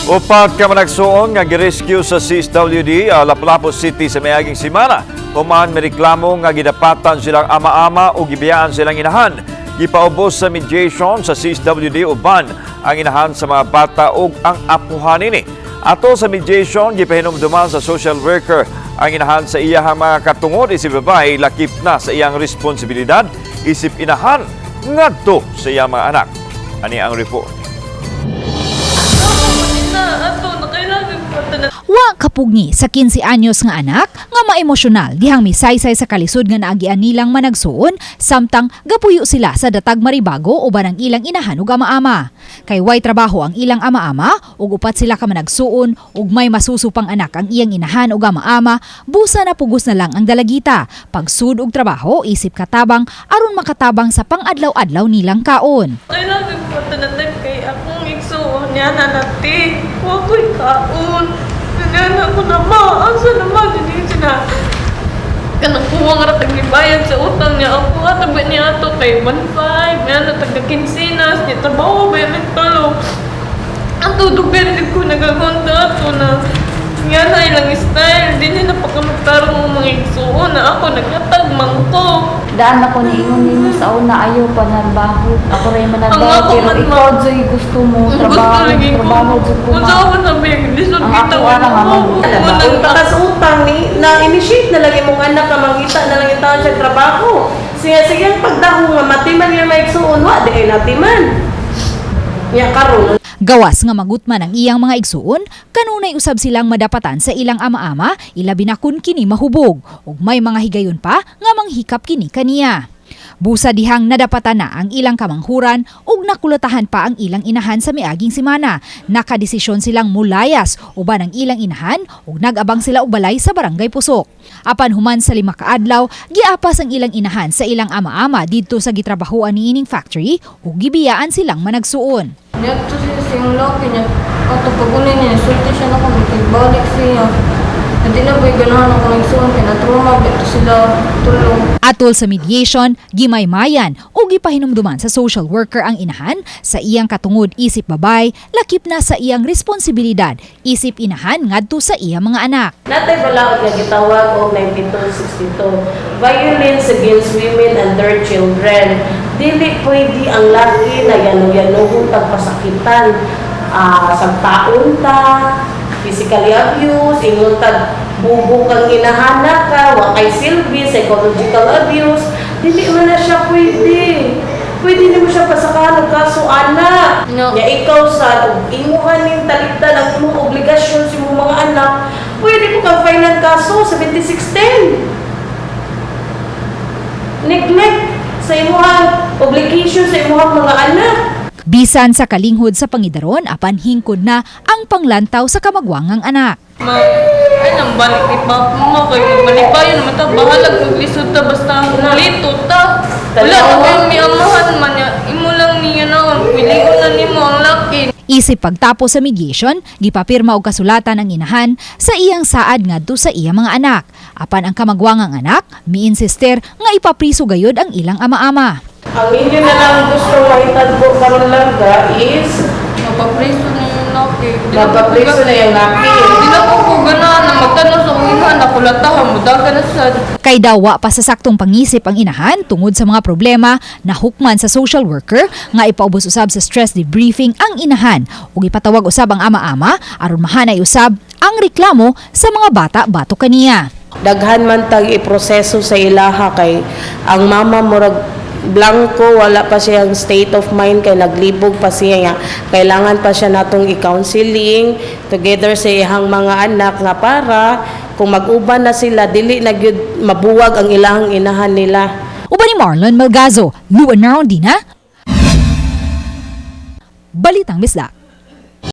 Upat ka managsuon nga girescue sa CSWD Lapu-Lapu City sa miaging semana. Human mireklamo nga gidapatan silang ama-ama o gibiyaan silang inahan. Gipaubos sa mediation sa CSWD uban ang inahan sa mga bata ug ang apuhan ini. Atol sa mediation, gipahinumduman sa social worker ang inahan sa iyahang mga katungod isip babae, lakip na sa iyang responsibilidad isip inahan ngadto sa iyang mga anak. Ani ang report. Na, ato, na kailangan ko na. Wa kapugngi sa 15 anyos nga anak nga maemosyonal dihang misaysay sa kalisod nga naagian nilang managsuon samtang gapuyo sila sa Datag, Maribago uban ang ilang inahan ug ama-ama. Kay way trabaho ang ilang ama-ama ug upat sila ka managsuon ug may masusupang anak ang iyang inahan ug ama-ama, busa na pugos na lang ang dalagita. Pagsud og trabaho isip katabang aron makatabang sa pang-adlaw-adlaw nilang kaon. Kailangan ko na time kay akong igsuon niya na nati. Wa ko'y kaon. Niya ko na ma. Asa naman? Hindi sila. Kanang kuwang ra tag bayad sa utang niya. Ako nga tabi niya ato kay 1.5. Niya na taga kinsinas. Niya trabaho ba yung tulo. Ang tudugin din ko nagagonta ato na nga na ilang style. Di niya napakamagtarong ng mga igsuon na ako naghatag man ko. Daan ako niingon nimo sa una, ayaw pa narbaho. Ako rin Ang manarbaho ako pero man, ikaw ma'am. joy gusto mo Gusto trabaho, lagi ko. trabaho jud ko Kung ma. sa ako sabi, lisod Ang kita. ako ara nga Unang Unta ka sa utang ni na-initiate na lang imong anak nga mangita na lang yung siya trabaho. Sige sige, ang pagdaho nga matiman niya maigsuon, wa di ay natiman. Nya karon. Gawas nga magutman ang iyang mga igsuon, kanunay usab silang madapatan sa ilang ama-ama, ilabi na kun kini mahubog, ug may mga higayon pa nga manghikap kini kaniya. Busa dihang nadapatan na ang ilang kamanghuran ug nakulatahan pa ang ilang inahan sa miaging semana. Nakadesisyon silang mulayas uban ang ilang inahan ug nag-abang sila og balay sa Barangay Pusok. Apan human sa 5 ka adlaw, giapas ang ilang inahan sa ilang ama-ama didto sa gitrabahoan niining factory ug gibiyaan silang managsuon. Niadto siya sa iyong laki niya. Ato pag-uli niya, sulti siya na kami, balik siya. Hindi na ba'y ganahan ako ng suon, kaya na-trauma, bito sila tulong. Atol sa mediation, gimaymayan o gipahinumduman sa social worker ang inahan sa iyang katungod isip babay, lakip na sa iyang responsibilidad isip inahan ngadto sa iyang mga anak. Natay balaod nga gitawag og 9262, violence against women and their children. Dili pwede ang laki na yano-yanohon tagpasakitan, sagtaon ta, physically abuse, ingon tag bubo kang inahana ka, wa kay silbi, psychological abuse, dili man na siya pwede. Pwede nimo siya pasakahan og kaso ana. No. Nya ikaw sa ug imuhan ning talikdan ang imong obligasyon sa imong mga anak, pwede ko kang file kaso 7610. Neglect sa imuhang obligation sa imuhang mga anak. Bisan sa kalinghod sa pangidaron, apan hingkod na ang panglantaw sa kamagwangang anak. Ma, ay nang balik ni Papa mo, kay malipayon naman ta, bahalag maglisod ta, basta lito ta. Wala na kayong miamahan man niya, imo lang niya na, piligon na nimo ang laki. Isip pagtapos sa mediation, gipapirma og kasulatan ang inahan sa iyang saad ngadto sa iyang mga anak. Apan ang kamagwangang anak, miinsister nga ipapriso gayod ang ilang ama-ama. Ang inyo na lang gusto mahitagbo karon lang ga is Mapapriso na yung laki. Di na ko mapapriso na yung laki. Di na ko ganahan na magtanong sa akong inahan, nakulatahan mo, daga na sad. Kay daw wa pa sa saktong pangisip ang inahan tungod sa mga problema, nahukman sa social worker nga ipaubos usab sa stress debriefing ang inahan ug ipatawag usab ang ama-ama aron mahanay usab ang reklamo sa mga bata batok kaniya. Daghan man tag iproseso sa ilaha kay ang mama murag blanco, wala pa siyang state of mind kay naglibog pa siya nga kailangan pa siya natong i-counseling together sa iyang mga anak nga para kung mag-uban na sila, dili na gyud mabuwag ang ilahang inahan nila. Uban ni Marlon Melgazo, Luan Narondina, Balitang Bisdak.